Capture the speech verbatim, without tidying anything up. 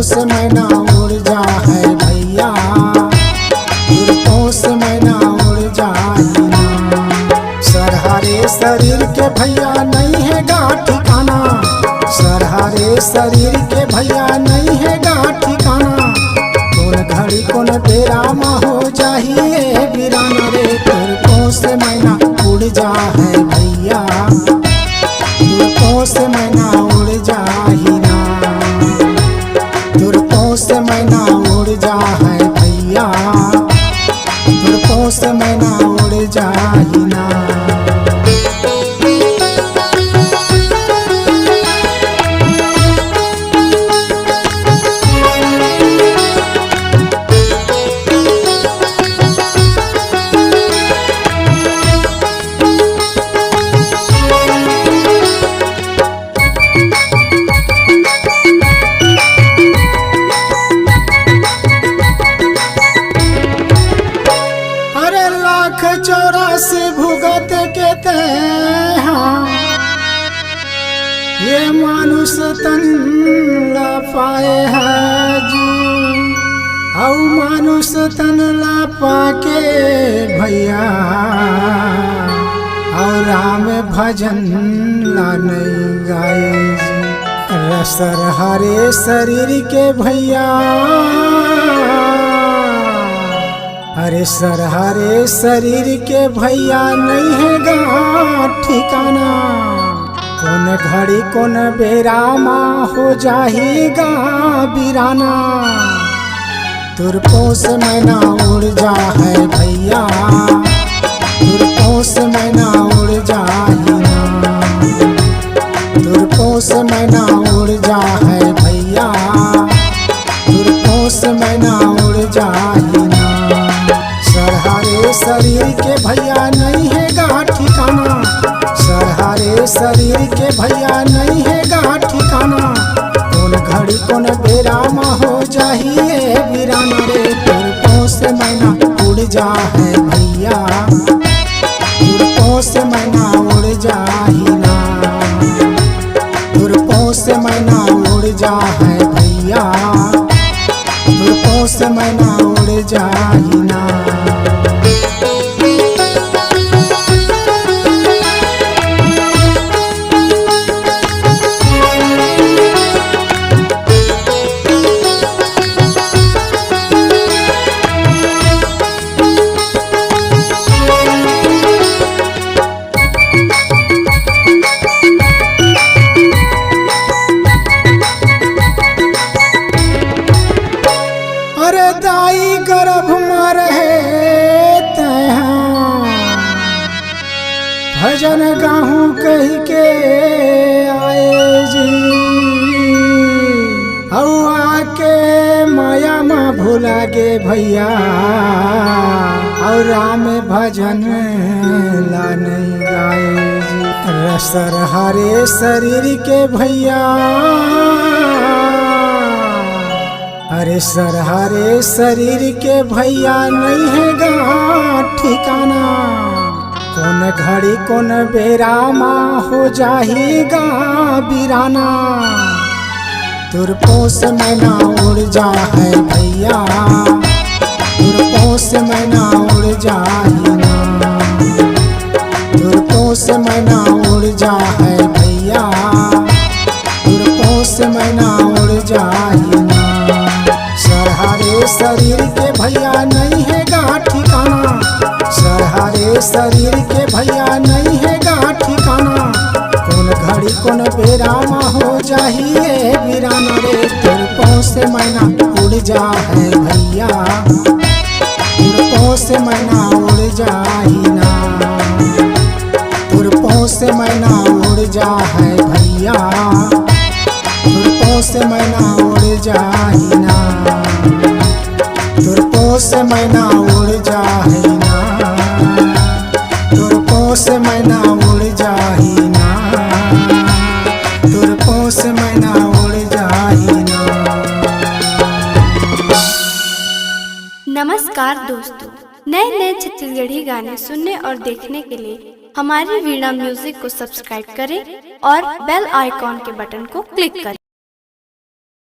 से मैना उड़ जा है भैया, तुरपों से मैना उड़ जाही ना। सरहरे शरीर के भैया नहीं है गा ठिकाना, सरहरे शरीर के भैया नहीं है गा ठिकाना। कौन घड़ी कौन बेरा मा हो जाही ए वीरान रे, तुरपों से मैना उड़ जा है भैया, तुरपों से मैना उड़ जाही ना। तुरपों से मैना उड़ जा है भैया, तुरपों से मैना उड़ जाही ना। अरे लाख चौरासी भुगत के ते हाँ, ये मानुष तन ला पाए है जी, अउ मानुष तन ला पाके भैया, अउ राम भजन ला नहीं गाए जी। अरे सरहरे शरीर के भैया, अरे सरहरे शरीर के भैया नहीं है गा ठिकाना। कौन घड़ी कौन बेरा मा हो जाही गा बिराना। तुरपों से मैना उड़ जा है भैया, तुरपों से मैना उड़ जाही ना। तुरपों से मैना उड़ जा है भैया, तुरपों से मैना उड़ जाही ना। सरहरे शरीर के भैया नहीं है गा ठिकाना, सरहरे शरीर के भैया नहीं है गा ठिकाना। कौन घड़ी कौन बेरा मा हो जाही ए बिराना रे, तुरपों से मैना उड़ जा है भैया, तुरपों से मैना उड़ जाही ना। तुरपों से मैना उड़ जा है भैया, तुरपों से मैना उड़ जाही ना। अरे दाई गर्भ मा रहे तैहा भजन गाहूं कहि के आए जी, अउ आके माया मा भुला गे भैया, अउ राम भजन ला नहीं गाए जी। अरे सरहरे शरीर के भैया, अरे सरहरे शरीर के भैया नहीं है गा ठिकाना। कौन घड़ी कौन बेरा मा हो जाही गा बिराना। तुरपों से मैना उड़ जा है भैया, तुरपों से मैना उड़ जाही ना। तुरपों से मैना उड़ जा है भैया, तुरपों से मैना उड़ जाही ना। सरहरे शरीर के भैया नहीं है गा ठिकाना, सरहरे शरीर के भैया नहीं है गा ठिकाना। कौन घड़ी कौन बेरा मा हो जाही ए बिराना रे, तुरपों से मैना उड़ जा है भैया, तुरपों से मैना उड़ जाही ना। तुरपों से मैना उड़ जा है भैया, तुरपों से मैना उड़ जाही ना। तुरपों से मैना उड़ जाही ना। तुरपों से मैना उड़ जाही ना। तुरपों से मैना उड़ जाही ना। नमस्कार दोस्तों, नए नए छत्तीसगढ़ी गाने सुनने और देखने के लिए हमारी वीणा म्यूजिक को सब्सक्राइब करें और बेल आइकॉन के बटन को क्लिक करें।